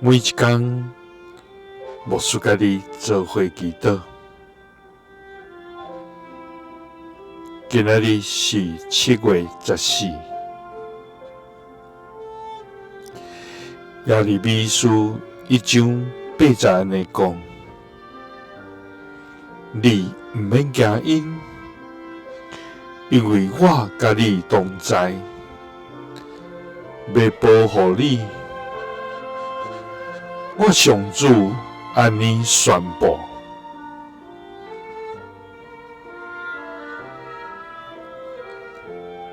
每一工，牧师佮你做伙祈祷。今仔日是7月14，耶利米书1章8节按呢讲：你毋免惊𪜶，因为我佮你同在，欲保护你。我上主按呢宣布。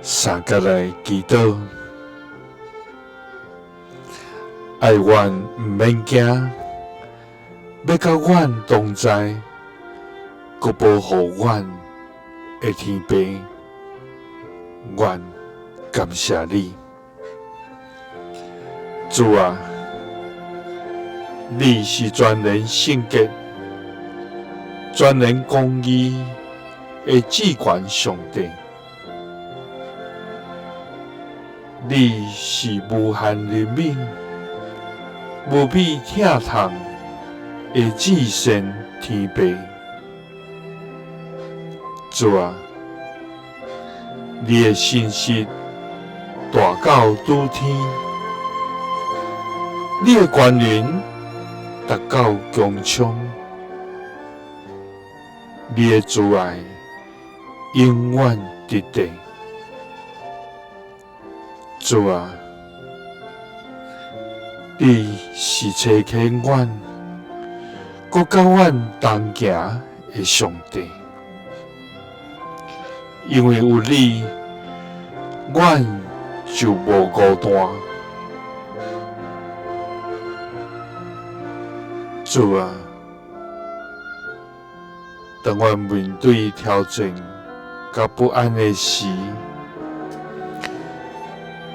三角来祈祷，爱阮毋免惊，欲佮阮同在，阁保护阮的天父，阮感谢你，主啊，你是全能圣洁、全能公义的至悬上帝，你是无限怜悯、无比疼痛的至善天父。主啊，你的信实大到诸天，你的权能达到穹苍，你的慈爱永远直地。主啊，你是差遣阮，阁佮阮同行的上帝。因为有你，阮就无孤单。主啊，当阮面对挑战佮不安的时，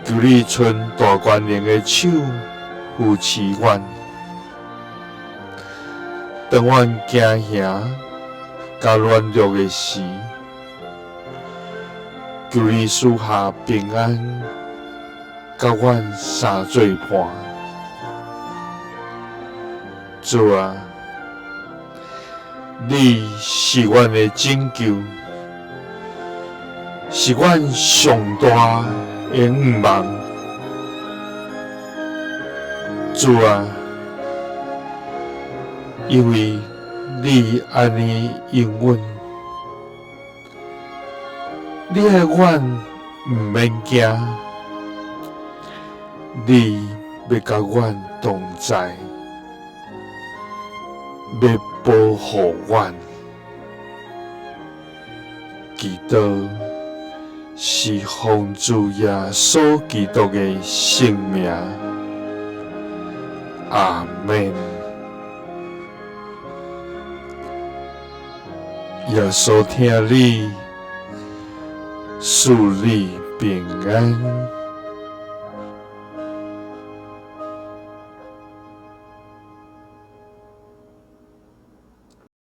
求你伸大权能的手扶持阮。当阮惊吓佮软弱的时，求你赐下平安，佮阮相做伴。主啊，你是阮的拯救，是阮上大的愿望。主啊，因为你按呢应允，你爱阮毋免惊，你欲佮阮同在，欲保护阮。祈祷是奉主耶稣基督的圣名，阿们。耶稣疼你，赐你平安。